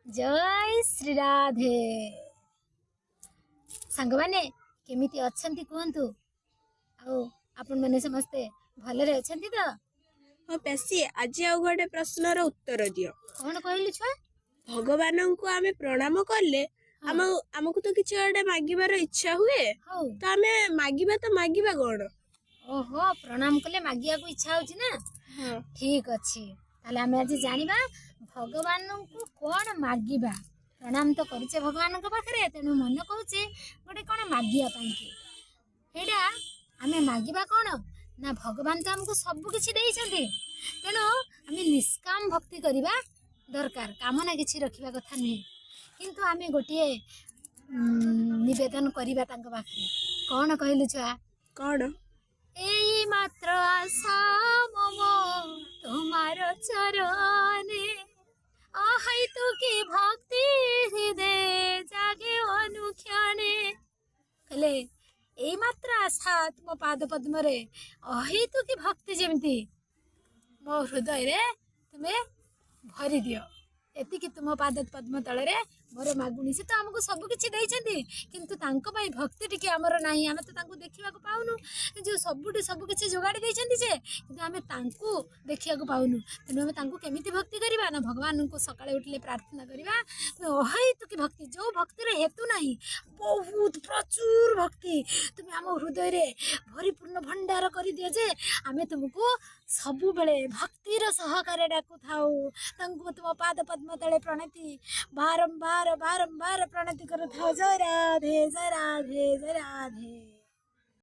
ଜୟ ଶ୍ରୀ ରାଧେ। ସାଙ୍ଗମାନେ, କେମିତି ଅଛନ୍ତି କୁହନ୍ତୁ? ଆଉ ଆପଣମାନେ ସମସ୍ତେ ଭଲରେ ଅଛନ୍ତି ତ? ହଁ ପିଆସି, ଆଜି ଆଉ ଗୋଟେ ପ୍ରଶ୍ନର ଉତ୍ତର ଦିଅ। କଣ କହିଲୁ ଛୁଆ? ଭଗବାନଙ୍କୁ ଆମେ ପ୍ରଣାମ କଲେ ଆମକୁ ତ କିଛି ଗୋଟେ ମାଗିବାର ଇଚ୍ଛା ହୁଏ। ହଉ। ତ ଆମେ ମାଗିବା ତ ମାଗିବା କଣ? ଓହୋ, ପ୍ରଣାମ କଲେ ମାଗିବାକୁ ଇଚ୍ଛା ହଉଛି ନା? ହଁ। ଠିକ ଅଛି, ତାହେଲେ ଆମେ ଆଜି ଜାଣିବା ଭଗବାନଙ୍କୁ କଣ ମାଗିବା। ପ୍ରଣାମ ତ କରୁଛେ ଭଗବାନଙ୍କ ପାଖରେ, ତେଣୁ ମନ କହୁଛି ଗୋଟେ କଣ ମାଗିବା ପାଇଁକି। ସେଇଟା ଆମେ ମାଗିବା କଣ ନା, ଭଗବାନ ତ ଆମକୁ ସବୁ କିଛି ଦେଇଛନ୍ତି, ତେଣୁ ଆମେ ନିଷ୍କାମ ଭକ୍ତି କରିବା ଦରକାର, କାମନା କିଛି ରଖିବା କଥା ନୁହେଁ। କିନ୍ତୁ ଆମେ ଗୋଟିଏ ନିବେଦନ କରିବା ତାଙ୍କ ପାଖରେ। କଣ କହିଲୁ ଛୁଆ? କଣ? ଏଇ ମାତ୍ର ଆଶା ମମ তোমার চরণে, অহৈতুকি ভক্তি হৃদে জাগে অনুক্ষণে। କହିଲେ ଏଇ ମାତ୍ର ଆଶା ତୁମ ପାଦ ପଦ୍ମରେ ଅହୈତୁକି ଭକ୍ତି ଯେମିତି ମୋ ହୃଦୟରେ ତୁମେ ଭରି ଦିଅ, ଏତିକି ତୁମ ପାଦ ପଦ୍ମ ତଳରେ ମୋର ମାଗୁଣି। ସେ ତ ଆମକୁ ସବୁ କିଛି ଦେଇଛନ୍ତି, କିନ୍ତୁ ତାଙ୍କ ପାଇଁ ଭକ୍ତି ଟିକେ ଆମର ନାହିଁ। ଆମେ ତ ତାଙ୍କୁ ଦେଖିବାକୁ ପାଉନୁ। ଯେଉଁ ସବୁଠି ସବୁ କିଛି ଯୋଗାଡ଼ି ଦେଇଛନ୍ତି ଯେ, କିନ୍ତୁ ଆମେ ତାଙ୍କୁ ଦେଖିବାକୁ ପାଉନୁ। ତେଣୁ ଆମେ ତାଙ୍କୁ କେମିତି ଭକ୍ତି କରିବା ନା, ଭଗବାନଙ୍କୁ ସକାଳେ ଉଠିଲେ ପ୍ରାର୍ଥନା କରିବା ଅହୈତୁକି ଭକ୍ତି, ଯେଉଁ ଭକ୍ତିର ହେତୁ ନାହିଁ, ବହୁତ ପ୍ରଚୁର ଭକ୍ତି ତୁମେ ଆମ ହୃଦୟରେ ପରିପୂର୍ଣ୍ଣ ଭଣ୍ଡାର କରିଦିଅ ଯେ ଆମେ ତୁମକୁ ସବୁବେଳେ ଭକ୍ତିର ସହକାରେ ଡାକୁଥାଉ, ତାଙ୍କୁ ତୁମ ପାଦ ପଦ୍ମ ତଳେ ପ୍ରଣତି ବାରମ୍ବାର ବାରମ୍ବାର ପ୍ରଣତି କରୁଥାଉ। ଜୟ ରାଧେ, ଜୟ ରାଧେ, ଜୟ ରାଧେ।